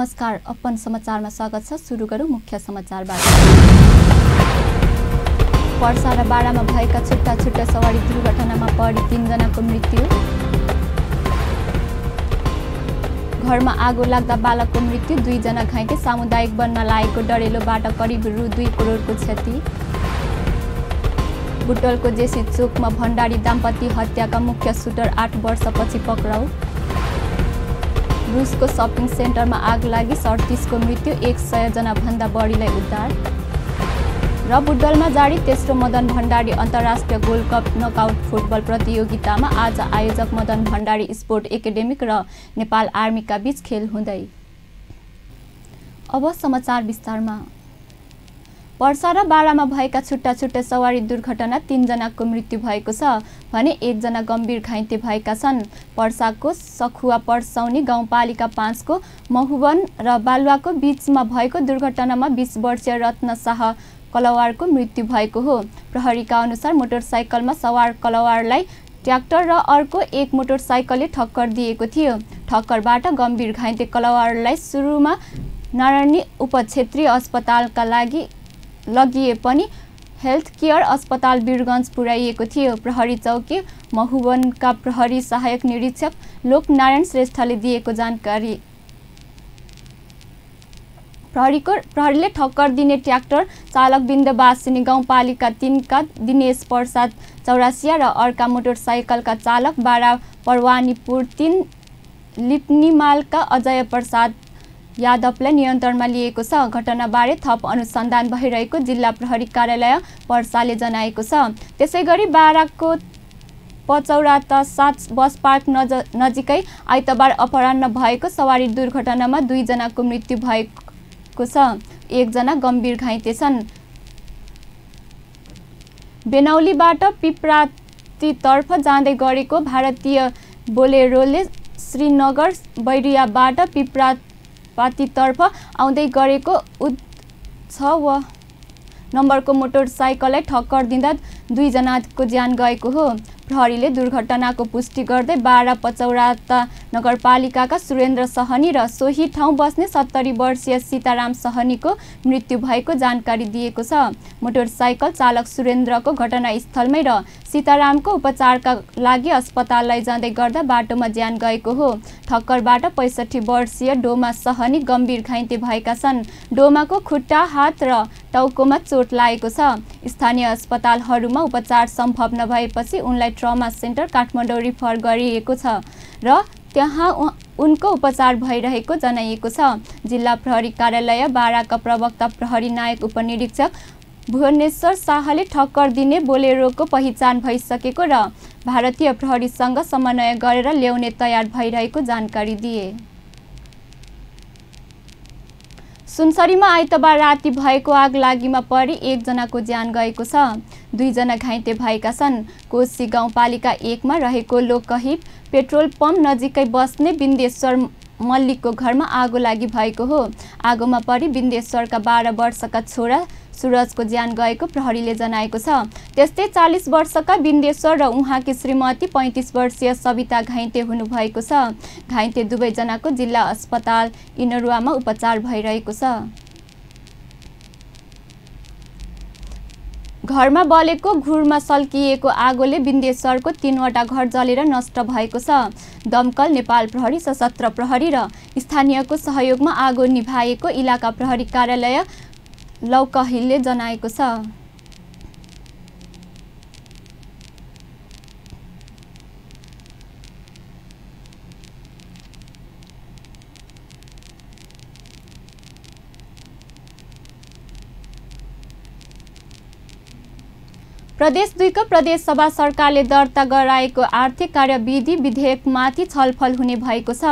नमस्कार, अपन समाचारमा स्वागत छ। सुरु गरौँ मुख्य समाचारबाट। पर्सा र बारामा भएका छुट्टा सवारी दुर्घटनामा परि 3 जनाको मृत्यु। घरमा आगो लाग्दा बालकको मृत्यु, 2 जना घाइते। सामुदायिक वनमा लागेको डढेलोबाट करिब रु 2 करोडको क्षति। बुटवलको जेसी चोकमा भण्डारी दाम्पत्य हत्याका मुख्य सुटर 8 वर्षपछि पक्राउ। रुसको सपिङ सेन्टरमा आग लागि 37 को मृत्यु, 100 जना भन्दा बढीलाई उद्धार। र बुटवलमा जारी तेस्रो मदन भण्डारी अन्तर्राष्ट्रिय गोल्ड कप नकआउट फुटबल प्रतियोगितामा आज आयोजक मदन भण्डारी स्पोर्ट एकाडेमिक र नेपाल आर्मीका बीच खेल हुँदै। अब समाचार विस्तारमा। पर्सा र बारामा भएका छुट्टा सवारी दुर्घटना 3 जनाको मृत्यु भएको छ भने 1 जना गम्भीर घाइते भएका छन्। पर्साको सखुवा पर्सौनी गाउँपालिका 5 को महुवन र बालुवाको बीचमा भएको दुर्घटनामा 20 वर्षीय रत्न शाह कलवारको मृत्यु भएको हो। प्रहरीका अनुसार मोटरसाइकलमा सवार कलवारलाई ट्र्याक्टर र अर्को एक मोटरसाइकलले ठक्कर दिएको थियो। ठक्करबाट गम्भीर घाइते कलवारलाई सुरुमा नारायणी उपक्षेत्रीय अस्पतालका लागि लगिए पनि हेल्थ केयर अस्पताल वीरगञ्ज पुर्याइएको थियो। प्रहरी चौकी महुवनका प्रहरी सहायक निरीक्षक लोकनारायण श्रेष्ठले दिएको जानकारी। प्रहरीले ठक्कर दिने ट्र्याक्टर चालक बिन्दवासिनी गाउँपालिका 3 का दिनेश प्रसाद चौरासिया र अर्का मोटरसाइकलका चालक बारा परवानीपुर 3 लिप्नीमालका अजय प्रसाद यादवलाई नियन्त्रणमा लिएको छ। घटनाबारे थप अनुसन्धान भइरहेको जिल्ला प्रहरी कार्यालय पर्साले जनाएको छ। त्यसैगरी बाराको पचौराता 7 बस पार्क नजिकै आइतबार अपराह्न भएको सवारी दुर्घटनामा 2 जनाको मृत्यु भएको छ, 1 जना गम्भीर घाइते छन्। बेनौलीबाट पिपरातीतर्फ जाँदै गरेको भारतीय बोलेरोले श्रीनगर बैरियाबाट पिपरातीतर्फ आउँदै गरेको 6 नम्बरको मोटरसाइकललाई ठक्कर दिँदा 2 जनाको ज्यान गएको हो। प्रहरीले दुर्घटनाको पुष्टि गर्दै बारा पचौराता नगरपालिकाका सुरेन्द्र सहनी र सोही ठाउँ बस्ने 70 वर्षीय सीताराम सहनीको मृत्यु भएको जानकारी दिएको छ। मोटरसाइकल चालक सुरेन्द्रको घटनास्थलमै र सीतारामको उपचारका लागि अस्पताल लैजाँदै गर्दा बाटोमा ज्यान गएको हो। ठक्करबाट 65 वर्षीय डोमा सहनी गम्भीर घाइते भएका छन्। डोमाको खुट्टा, हात र टाउकोमा चोट लागेको छ। स्थानीय अस्पतालहरूमा उपचार सम्भव नभएपछि उनलाई ट्रमा सेन्टर काठमाडौँ रिफर गरिएको छ र त्यहाँ उनको उपचार भइरहेको जनाइएको छ। जिल्ला प्रहरी कार्यालय बाराका प्रवक्ता प्रहरी नायक उपनिरीक्षक भुवनेश्वर शाहले ठक्कर दिने बोलेरोको पहिचान भइसकेको र भारतीय प्रहरीसँग समन्वय गरेर ल्याउने तयार भइरहेको जानकारी दिए। सुनसरीमा आइतबार राति भएको आग लागिमा परि 1 जनाको ज्यान गएको छ, 2 जना घाइते भएका छन्। कोशी गाउँपालिका 1 मा रहेको लोकहित पेट्रोल पम्प नजिकै बस्ने बिन्देश्वर मल्लिकको घरमा आगो लागि भएको हो। आगोमा परि बिन्देश्वरका 12 वर्षका छोरा सुरजको ज्यान गएको प्रहरीले जनाएको छ। त्यस्तै 40 वर्षका बिन्देश्वर र उहाँकी श्रीमती 35 वर्षीय सविता घाइते हुनुभएको छ। घाइते 2 जनाको जिल्ला अस्पताल इनरुवामा उपचार भइरहेको छ। घरमा बलेको घुरमा सल्किएको आगोले बिन्देश्वरको 3 वटा घर जलेर नष्ट भएको छ। दमकल, नेपाल प्रहरी, सशस्त्र प्रहरी र स्थानीयको सहयोगमा आगो निभाएको इलाका प्रहरी कार्यालय लौकहिले जनाएको छ। प्रदेश 2 को प्रदेश सभा सरकारले दर्ता गराएको आर्थिक कार्यविधि विधेयकमाथि छलफल हुने भएको छ।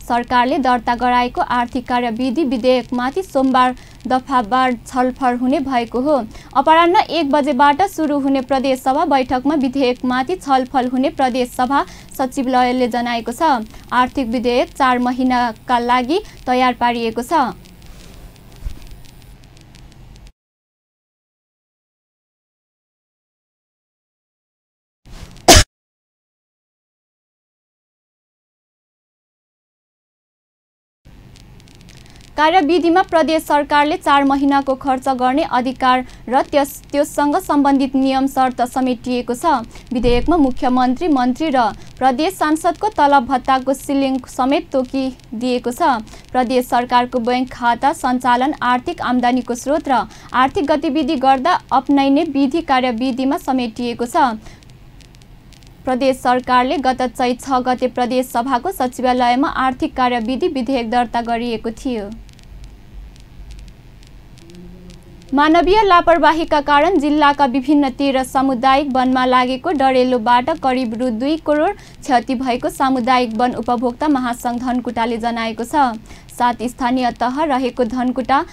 सरकारले दर्ता गराएको आर्थिक कार्यविधि विधेयकमाथि सोमबार दफावार छलफल हुने भएको हो। अपराह्न 1 बजेबाट सुरु हुने प्रदेश सभा बैठकमा विधेयकमाथि छलफल हुने प्रदेश सभा सचिवालयले जनाएको छ। आर्थिक विधेयक 4 महिनाका लागि तयार पारिएको छ। कार्यविधिमा प्रदेश सरकारले 4 महिनाको खर्च गर्ने अधिकार र त्यससँग सम्बन्धित नियम शर्त समेटिएको छ। विधेयकमा मुख्यमन्त्री, मन्त्री र प्रदेश सांसदको तलब भत्ताको सिलिङ समेत तोकिदिएको छ। प्रदेश सरकारको बैंक खाता सञ्चालन, आर्थिक आम्दानीको स्रोत र आर्थिक गतिविधि गर्दा अपनाइने विधि कार्यविधिमा समेटिएको छ। प्रदेश सरकारले गत चैत 6 गते प्रदेश सभाको सचिवालयमा आर्थिक कार्यविधि विधेयक दर्ता गरिएको थियो। मानवीय लापरवाहीका कारण जिल्लाका विभिन्न 13 सामुदायिक वनमा लागेको डढेलोबाट करिब रु 2 करोड क्षति भएको सामुदायिक वन उपभोक्ता महासंघ धनकुटाले जनाएको छ। 7 स्थानीय तह रहेको धनकुटा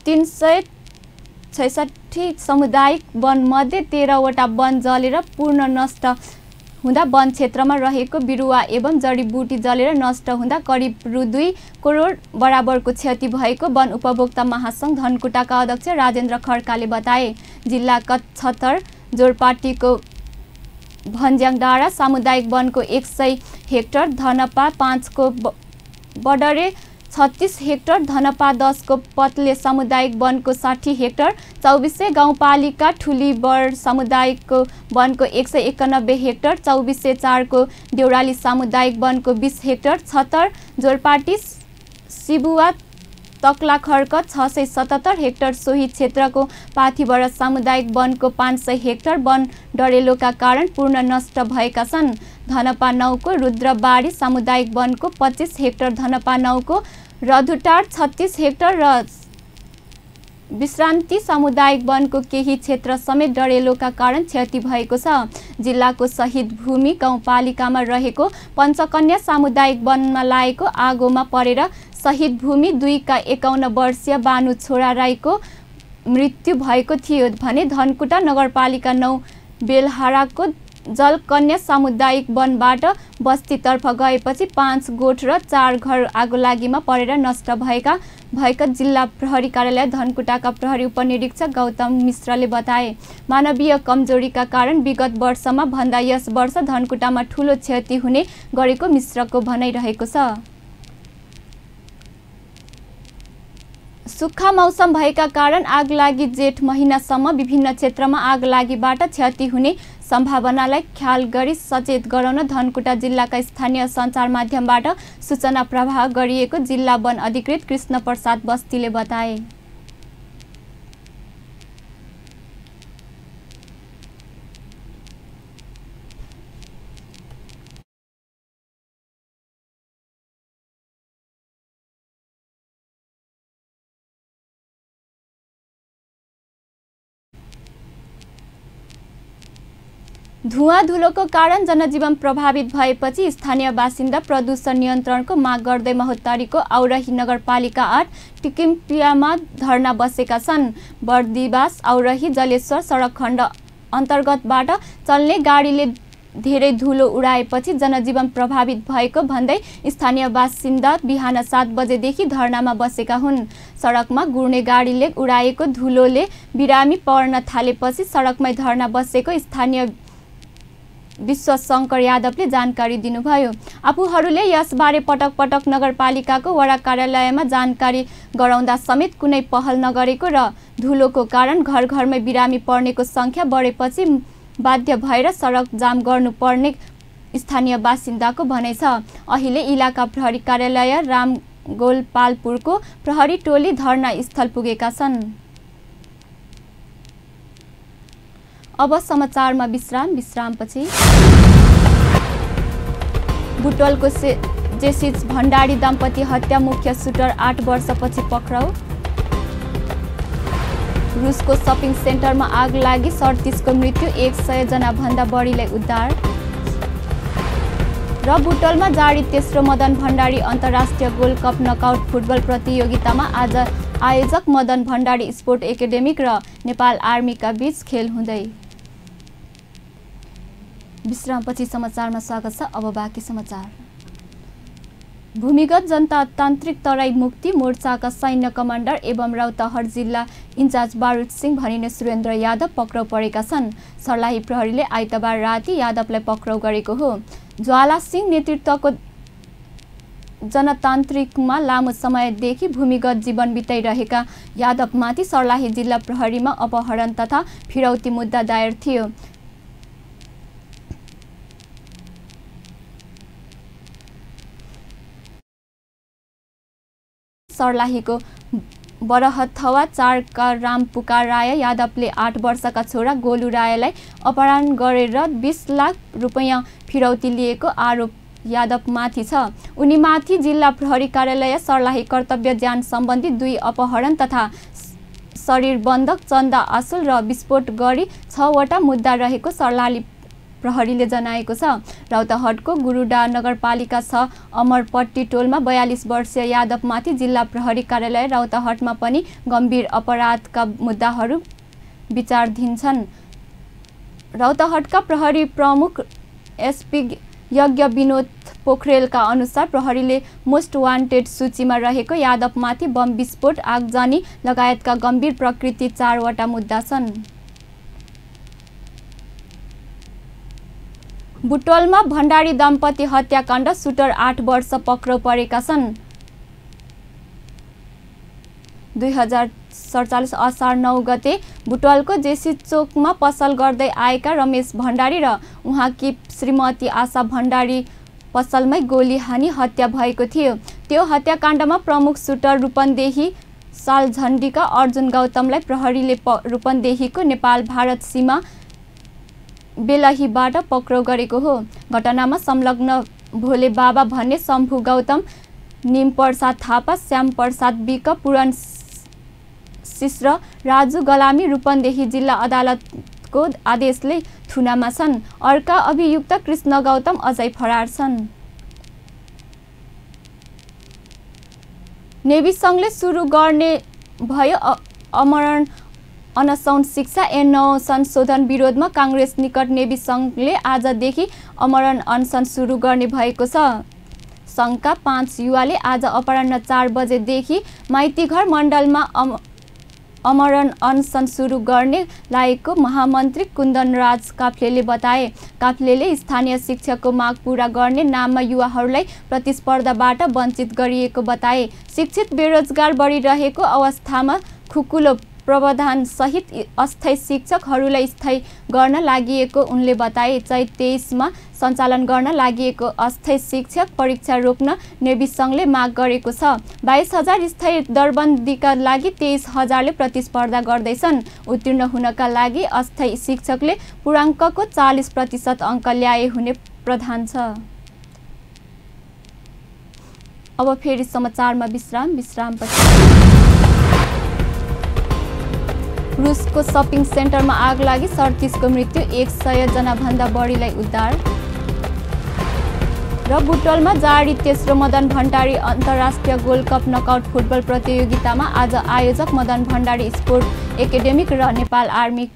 366 सामुदायिक वन मध्ये 13 वटा वन जलेर पूर्ण नष्ट हुँदा वन क्षेत्रमा रहेको बिरुवा एवं जडीबुटी जलेर नष्ट हुँदा करिब रु 2 करोड बराबरको क्षति भएको वन उपभोक्ता महासंघ धनकुटाका अध्यक्ष राजेन्द्र खड्काले बताए। जिल्लाका 76 जोरपाटीको भन्ज्याङ डाँडा सामुदायिक वनको 100 हेक्टर, धनपा 5 को बडरे 36 हेक्टर, धनपा 10 को पतले सामुदायिक वनको 60 हेक्टर, 2400 गाउँपालिका ठुलीबड सामुदायिक वनको 191 हेक्टर, 2404 को देउराली सामुदायिक वनको 20 हेक्टर, 76 जोरपाटी सिबुवा तक्लाखर्क 677 हेक्टर, सोही क्षेत्रको पाथीबाट सामुदायिक वनको 500 हेक्टर वन डढेलोका कारण पूर्ण नष्ट भएका छन्। धनपा 9 को रुद्रबाडी सामुदायिक वनको 25 हेक्टर, धनपा 9 को रधुटार 36 हेक्टर र विश्रान्ति सामुदायिक वनको केही क्षेत्र समेत डढेलोका कारण क्षति भएको छ। जिल्लाको शहीद भूमि गाउँपालिकामा रहेको पञ्चकन्या सामुदायिक वनमा लागेको आगोमा परेर शहीद भूमि 2 का 51 वर्षीय बानु छोरा राईको मृत्यु भएको थियो भने धनकुटा नगरपालिका 9 बेलहाराको जलकन्या सामुदायिक वनबाट बस्तीतर्फ गएपछि 5 गोठ र 4 घर आगोलागीमा परेर नष्ट भएका जिल्ला प्रहरी कार्यालय धनकुटाका प्रहरी उपनिरीक्षक गौतम मिश्रले बताए। मानवीय कमजोरीका कारण विगत वर्षमा भन्दा यस वर्ष धनकुटामा ठूलो क्षति हुने गरेको मिश्रको भनाइरहेको छ। सुक्खा मौसम भएका कारण आगलागी जेठ महिनासम्म विभिन्न क्षेत्रमा आगलागीबाट क्षति हुने सम्भावनालाई ख्याल गरी सचेत गराउन धनकुटा जिल्लाका स्थानीय सञ्चार माध्यमबाट सूचना प्रवाह गरिएको जिल्ला वन अधिकृत कृष्ण प्रसाद बस्तीले बताए। धुवा धुलोको कारण जनजीवन प्रभावित भएपछि स्थानीय बासिन्दा प्रदूषण नियन्त्रणको माग गर्दै महोत्तरीको औरही नगरपालिका 8 टिकिम्पियामा धरना बसेका छन्। बर्दिवास औरही जलेश्वर सडक खण्ड अन्तर्गतबाट चल्ने गाडीले धेरै धुलो उडाएपछि जनजीवन प्रभावित भएको भन्दै स्थानीय बासिन्दा बिहान 7 बजेदेखि धरनामा बसेका हुन्। सडकमा गुड्ने गाडीले उडाएको धुलोले बिरामी पर्न थालेपछि सडकमै धरना बसेको स्थानीय विश्व शंकर यादवले जानकारी दिनुभयो। आफूहरूले यसबारे पटक पटक नगरपालिकाको वडा कार्यालयमा जानकारी गराउँदा समेत कुनै पहल नगरेको र धुलोको कारण घर घरमै बिरामी पर्नेको संख्या बढेपछि बाध्य भएर सडक जाम गर्नुपर्ने स्थानीय बासिन्दाको भनाइ छ। अहिले इलाका प्रहरी कार्यालय रामगोलपालपुरको प्रहरी टोली धरना स्थल पुगेका छन्। अब समाचारमा विश्रामपछि बुटवलको जेसिज भण्डारी दम्पति हत्या मुख्य सुटर 8 वर्षपछि पक्राउ। रुसको शपिङ सेन्टरमा आग लागि 37 को मृत्यु, 100 जना भन्दा बढीलाई उद्धार। र बुटवलमा जारी तेस्रो मदन भण्डारी अन्तर्राष्ट्रिय गोल्ड कप नकआउट फुटबल प्रतियोगितामा आज आयोजक मदन भण्डारी स्पोर्ट एकाडेमिक र नेपाल आर्मीका बीच खेल हुँदै। विश्रामपछि समाचारमा स्वागत छ। अब बाँकी समाचार। भूमिगत जनतान्त्रिक तराई मुक्ति मोर्चाका सैन्य कमान्डर एवं रौतहट जिल्ला इन्चार्ज बारुद सिंह भनिने सुरेन्द्र यादव पक्राउ परेका छन्। सर्लाही प्रहरीले आइतबार राति यादवलाई पक्राउ गरेको हो। ज्वाला सिंह नेतृत्वको जनतान्त्रिकमा लामो समयदेखि भूमिगत जीवन बिताइरहेका यादवमाथि सर्लाही जिल्ला प्रहरीमा अपहरण तथा फिरौती मुद्दा दायर थियो। सर्लाहीको बरहथवा 4 का रामपुकार राय यादवले 8 वर्षका छोरा गोलु रायलाई अपहरण गरेर 20 लाख रुपैयाँ फिरौती लिएको आरोप यादवमाथि छ। उनीमाथि जिल्ला प्रहरी कार्यालय सर्लाही कर्तव्य ज्यान सम्बन्धी 2 अपहरण तथा शरीर बन्धक, चन्दा असुल र विस्फोट गरी 6 वटा मुद्दा रहेको सर्लाही प्रहरीले जनाएको छ। रौतहटको गुरुडा नगरपालिका 6 अमरपट्टी टोलमा 42 वर्षीय यादवमाथि जिल्ला प्रहरी कार्यालय रौतहटमा पनि गम्भीर अपराधका मुद्दाहरू विचाराधीन छन्। रौतहटका प्रहरी प्रमुख एसपी यज्ञ विनोद पोखरेलका अनुसार प्रहरीले मोस्ट वान्टेड सूचीमा रहेको यादवमाथि बम विस्फोट, आगजनी लगायतका गम्भीर प्रकृति 4 वटा मुद्दा छन्। बुटवलमा भण्डारी दम्पति हत्याकाण्ड, सुटर 8 वर्ष पक्राउ परेका छन्। 2047 असार 9 गते बुटवलको जेसी चोकमा पसल गर्दै आएका रमेश भण्डारी र उहाँकी श्रीमती आशा भण्डारी पसलमै गोली हानी हत्या भएको थियो। त्यो हत्याकाण्डमा प्रमुख सुटर रूपन्देही सालझण्डीका अर्जुन गौतमलाई प्रहरीले रूपन्देहीको नेपाल भारत सीमा बेलहीबाट पक्राउ गरेको हो। घटनामा संलग्न भोले बाबा भन्ने शम्भु गौतम, निम प्रसाद थापा, श्याम प्रसाद विक, पुरण शिश्र, राजु गलामी रूपन्देही जिल्ला अदालतको आदेशले थुनामा छन्। अर्का अभियुक्त कृष्ण गौतम अझै फरार छन्। नेभी सङ्घले सुरु गर्ने भयो अमरण अनसन शिक्षा ऐन 9 संशोधन विरोधमा काङ्ग्रेस निकट नेभी सङ्घले आजदेखि अमरण अनसन सुरु गर्ने भएको छ। सङ्घका 5 युवाले आज अपराह्न 4 बजेदेखि माइतीघर मण्डलमा अमरण अनसन सुरु गर्ने लागेको महामन्त्री कुन्दनराज काफ्लेले बताए। काफ्लेले स्थानीय शिक्षकको माग पूरा गर्ने नाममा युवाहरूलाई प्रतिस्पर्धाबाट वञ्चित गरिएको बताए। शिक्षित बेरोजगार बढिरहेको अवस्थामा खुकुलो प्रावधान सहित अस्थायी शिक्षकहरूलाई स्थायी गर्न लागि उनले बताए। चैत 23 मा सञ्चालन गर्न लागि अस्थायी शिक्षक परीक्षा रोक्न नेभी सङ्घले माग गरेको छ। 22,000 स्थायी दरबन्दीका लागि 23,000ले प्रतिस्पर्धा गर्दैछन्। उत्तीर्ण हुनका लागि अस्थायी शिक्षकले पूर्णाङ्कको 40% अङ्क ल्याए हुने प्रावधान छ। अब फेरि समाचारमा विश्रामपछि रुसको सपिङ सेन्टरमा आग लागि 37 को मृत्यु, 100 जना भन्दा बढीलाई उद्धार। र बुटवलमा जारी तेस्रो मदन भण्डारी अन्तर्राष्ट्रिय गोल्ड कप नकआउट फुटबल प्रतियोगितामा आज आयोजक मदन भण्डारी स्पोर्ट एकाडेमिक र नेपाल आर्मी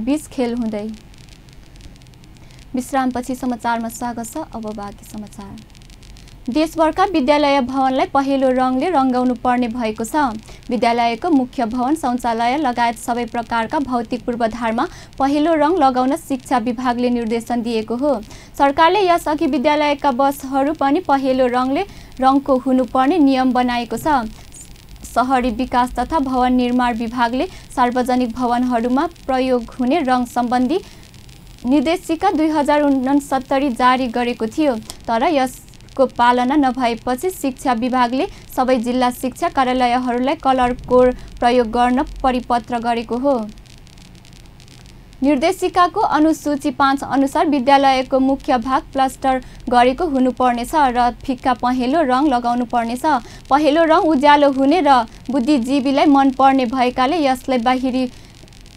बीच खेल हुँदै। विश्रामपछि समाचारमा स्वागत छ। अब बाँकी समाचार। देशभरका विद्यालय भवनलाई पहेँलो रङले रङ्गाउनु पर्ने भएको छ। विद्यालयको मुख्य भवन, शौचालय लगायत सबै प्रकारका भौतिक पूर्वाधारमा पहेँलो रङ लगाउन शिक्षा विभागले निर्देशन दिएको हो। सरकारले यसअघि विद्यालयका बसहरू पनि पहेँलो रङको हुनुपर्ने नियम बनाएको छ। शहरी विकास तथा भवन निर्माण विभागले सार्वजनिक भवनहरूमा प्रयोग हुने रङ सम्बन्धी निर्देशिका 2069 जारी गरेको थियो। तर यसको पालना नभएपछि शिक्षा विभागले सबै जिल्ला शिक्षा कार्यालयहरूलाई कलर कोड प्रयोग गर्न परिपत्र गरेको हो। निर्देशिकाको अनुसूची 5 अनुसार विद्यालयको मुख्य भाग प्लास्टर गरेको हुनुपर्नेछ र फिक्का पहेँलो रङ लगाउनु पर्नेछ। पहेँलो रङ उज्यालो हुने र बुद्धिजीवीलाई मन पर्ने भएकाले यसलाई बाहिरी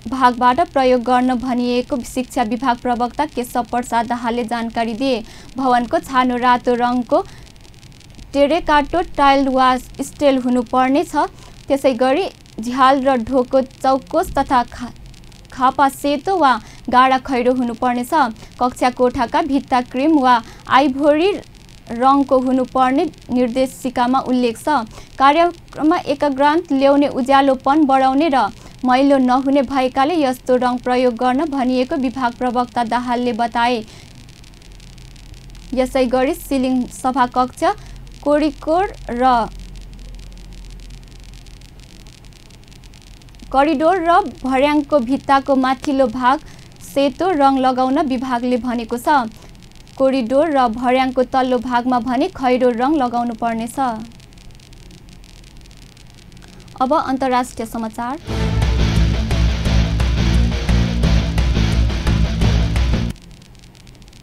भागबाट प्रयोग गर्न भनिएको शिक्षा विभाग प्रवक्ता केशव प्रसाद दाहालले जानकारी दिए। भवनको छानो रातो रङको टेरेकाटो टाइल वा स्टेल हुनुपर्ने छ। त्यसैगरी झ्याल र ढोको चौकोस तथा खापा सेतो वा गाढा खैरो हुनुपर्नेछ। कक्षा कोठाका भित्ता क्रिम वा आइभोरी रङको हुनुपर्ने निर्देशिकामा उल्लेख छ। कार्यक्रममा एकाग्रान्त ल्याउने, उज्यालोपन बढाउने र मैलो नहुने भएकाले यस्तो रङ प्रयोग गर्न भनिएको विभाग प्रवक्ता दाहालले बताए। यसैगरी सिलिङ, सभाकक्ष, करिडोर र भर्याङको भित्ताको माथिल्लो भाग सेतो रङ लगाउन विभागले भनेको छ। कोरिडोर र भर्याङको तल्लो भागमा भने खैरो रङ लगाउनु पर्नेछ। अब अन्तर्राष्ट्रिय समाचार।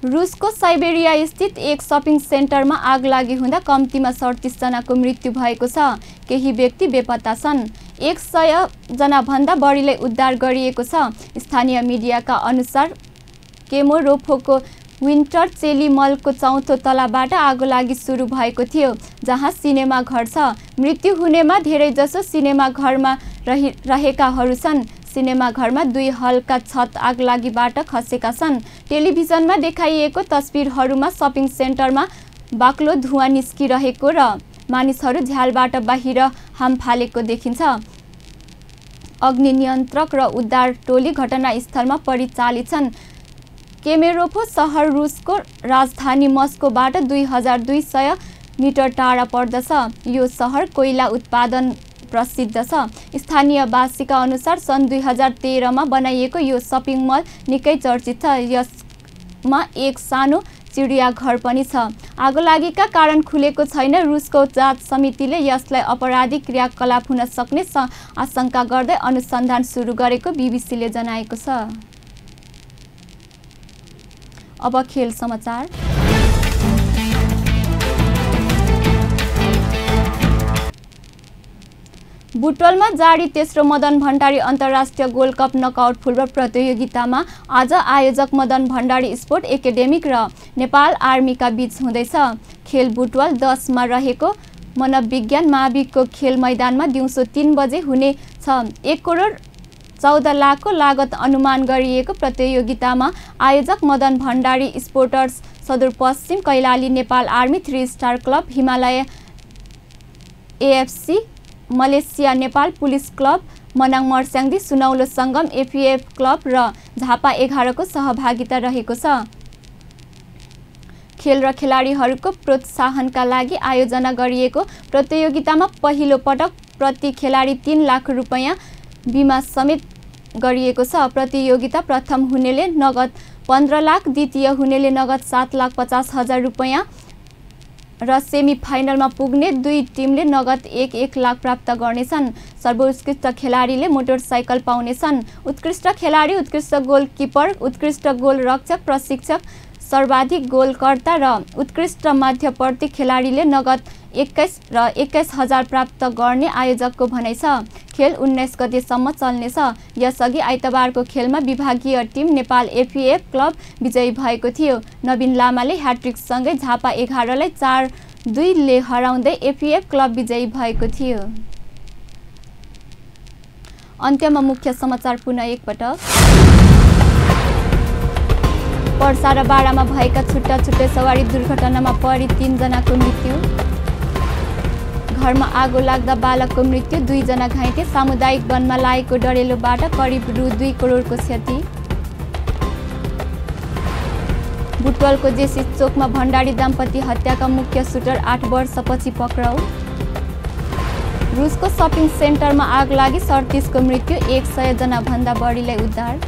रुसको साइबेरिया स्थित एक शपिङ सेन्टरमा आग लागि हुँदा कम्तीमा 37 जनाको मृत्यु भएको छ। केही व्यक्ति बेपत्ता छन्। 100 जना भन्दा बढीलाई उद्धार गरिएको छ। स्थानीय मिडियाका अनुसार केमोरोफोको विन्टर चेली मलको चौथो तलाबाट आगो लागि सुरु भएको थियो, जहाँ सिनेमा घर छ। मृत्यु हुनेमा धेरैजसो सिनेमा घरमा रहेकाहरू छन्। सिनेमा घरमा 2 हल्का छत आगलागीबाट खसेका छन्। टेलिभिजनमा देखाइएको तस्बिरहरूमा शपिङ सेन्टरमा बाक्लो धुवाँ निस्किरहेको र मानिसहरू झ्यालबाट बाहिर हाम फालेको देखिन्छ। अग्नि नियन्त्रक र उद्धार टोली घटनास्थलमा परिचालित छन्। केमेरोफो सहर रुसको राजधानी मस्कोबाट 2200 मिटर टाढा पर्दछ। यो सहर कोइला उत्पादन प्रसिद्ध छ। स्थानीयवासीका अनुसार सन् 2013 मा बनाइएको यो शपिङ मल निकै चर्चित छ। यसमा एक सानो चिडियाघर पनि छ। आगोलागीका कारण खुलेको छैन। रुसको जाँच समितिले यसलाई आपराधिक क्रियाकलाप हुन सक्ने आशंका गर्दै अनुसन्धान सुरु गरेको बीबीसीले जनाएको छ। अब खेल समाचार। बुटवलमा जारी तेस्रो मदन भण्डारी अन्तर्राष्ट्रिय गोल्ड कप नकआउट फुटबल प्रतियोगितामा आज आयोजक मदन भण्डारी स्पोर्ट एकाडेमिक र नेपाल आर्मीका बीच हुँदैछ। खेल बुटवल 10 मा रहेको मनोविज्ञान माविको खेल मैदानमा दिउँसो 3 बजे हुनेछ। 1 करोड 14 लाखको लागत अनुमान गरिएको प्रतियोगितामा आयोजक मदन भण्डारी स्पोर्टर्स सदरपश्चिम Kailali Nepal army 3 star club Himalaya AFC Malaysia Nepal police club Manang Marsyangdi Sunaulo Sangam APF club र झापा 11 को सहभागिता रहेको छ। खेल र खेलाडीहरूको प्रोत्साहनका लागि आयोजना गरिएको प्रतियोगितामा पहिलो पटक प्रति खेलाडी 3 लाख रुपैयाँ बिमा समेत गरिएको छ। प्रतियोगिता प्रथम हुनेले नगद 15 लाख, द्वितीय हुनेले नगद 7,50,000 रुपैयाँ र सेमी फाइनलमा पुग्ने 2 टिमले नगद 1 लाख प्राप्त गर्नेछन्। सर्वोत्कृष्ट खेलाडीले मोटरसाइकल पाउनेछन्। उत्कृष्ट खेलाडी, उत्कृष्ट गोलकिपर, उत्कृष्ट गोल रक्षक, प्रशिक्षक, सर्वाधिक गोलकर्ता र उत्कृष्ट मध्यवर्ती खेलाडीले नगद 21 र 21,000 प्राप्त गर्ने आयोजकको भनाइ छ। खेल 19 गतेसम्म चल्नेछ। यसअघि आइतबारको खेलमा विभागीय टिम नेपाल एपीएफ क्लब विजयी भएको थियो। नवीन लामाले ह्याट्रिकसँगै झापा 11 लाई 4-2 ले हराउँदै एपीएफ क्लब विजयी भएको थियो। अन्त्यमा मुख्य समाचार पुनः एकपटक। पर्सा र बाडामा भएका छुट्टा-छुट्टै सवारी दुर्घटनामा परि 3 जनाको मृत्यु। घरमा आगो लाग्दा बालकको मृत्यु, 2 जना घाइते। सामुदायिक वनमा लागेको डढेलोबाट करिब रु 2 करोडको क्षति। बुटवलको जेसी चोकमा भण्डारी दम्पति हत्याका मुख्य सुटर 8 वर्षपछि पक्राउ। रुसको शपिङ सेन्टरमा आग लागि 37 को मृत्यु, 100 जना भन्दा बढीलाई उद्धार।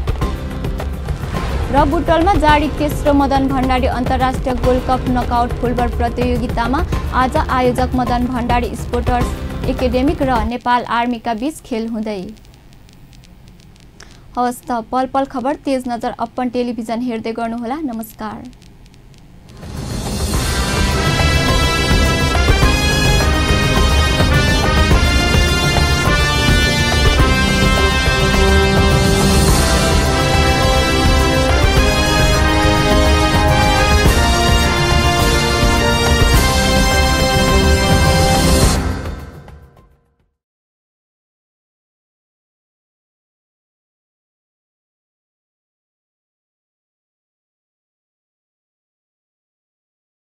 र बुटवलमा जारी तेस्रो मदन भण्डारी अन्तर्राष्ट्रिय गोल्ड कप नकआउट फुटबल प्रतियोगितामा आज आयोजक मदन भण्डारी स्पोर्टर्स एकाडेमिक र नेपाल आर्मीका बीच खेल हुँदै। हवस् त, पल पल खबर तेज नजर अपन टेलिभिजन हेर्दै गर्नुहोला। नमस्कार।